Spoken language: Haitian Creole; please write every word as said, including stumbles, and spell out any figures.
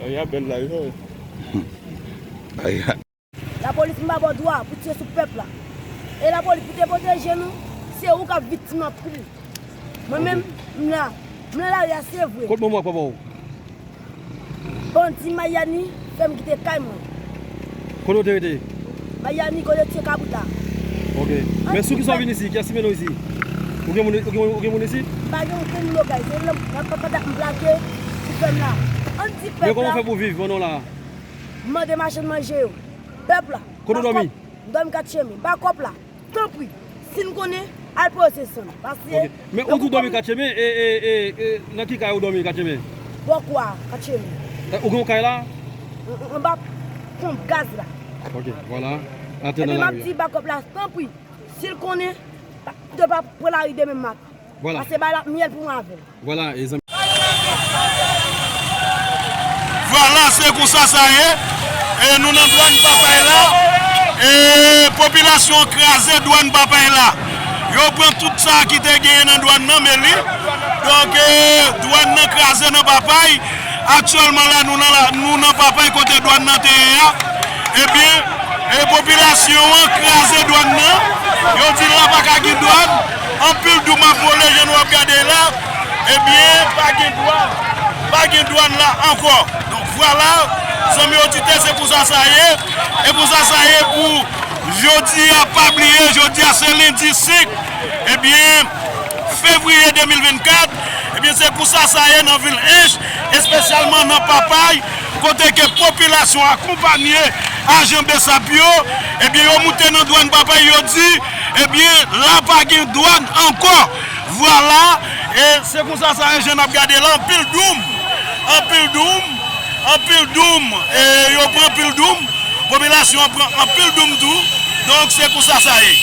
Aya bèl la, wi. Lapolis m pa ba w dwa pou tire sou pèp la. E lapolis pou te pwoteje nou, se ou k ap viktim anpil. Mwen menm, m la, m nan lari a se vre. Kot manman w ak papa w? Bandi Mayani fè m kite kay mwen. Kote w te rete? Mayani, kote tye kabrit la. Ok. Men sou kisa w vin isi? Kiyès ki mennen w isi? Ou gen moun, ou gen, ou gen moun isi? M pa gen okenn moun, okay. Se nan papa m plake pou fè m la. Ann di pèp la. Men kòman w fè pou w viv pandan w la? M mande machann manje yo. Pèp la. Kote w dòmi? M dòmi kat chemen. Bakòp la. Tanpri, si n konnen, al poze san. Paske. Ok. Men ou di w dòmi kat chemen, e, e, e, e, nan ki kay ou dòmi kat chemen? Bò kwa, kat chemen. E, ou gen yon kay la? Anba ponp gaz la. Ok, vwala. Atè nan lari a. Epi m ap di bakòp la, tanpri, si l konnen, pa, pa pran lari demen mak. Vwala. Pase bay la myèl pou mwen avè l. Vwala, e zanmi. Vwala, se konsa sa ye. E nou nan dwàn Papay la. E popilasyon an kraze dwàn Papay la. Yo pran tout sa ki te genyen nan dwàn nan, men li. Donk, e, dwàn nan kraze nan Papay. Aktyèlman la, nou nan, la, nou nan Papay kote dwàn nan te ye a. Ebyen, e popilasyon an kraze dwàn nan. Yo di la pa ka gen dwàn. Anpil doum ap vole, jan nou ap gade la. Ebyen, pa gen dwàn. Pa gen dwàn la ankò. Donk, vwala, zanmi oditè, se konsa sa ye. E konsa sa ye pou jodi a, pa bliye, jodi a se lendi senk. Ebyen, fevriye de mil vennkat, ebyen, se konsa sa ye nan vil Ench, espesyalman nan Papay, kote ke popilasyon akonpanye ajan BSAP yo, ebyen, yo moute nan dwàn Papay, yo di, ebyen, la pa gen dwàn ankò. Vwala, e se konsa sa ye, jan n ap gade la, anpil doum, anpil doum, anpil doum, e yo pran anpil doum, popilasyon an pran anpil doum tou, donk se konsa sa ye.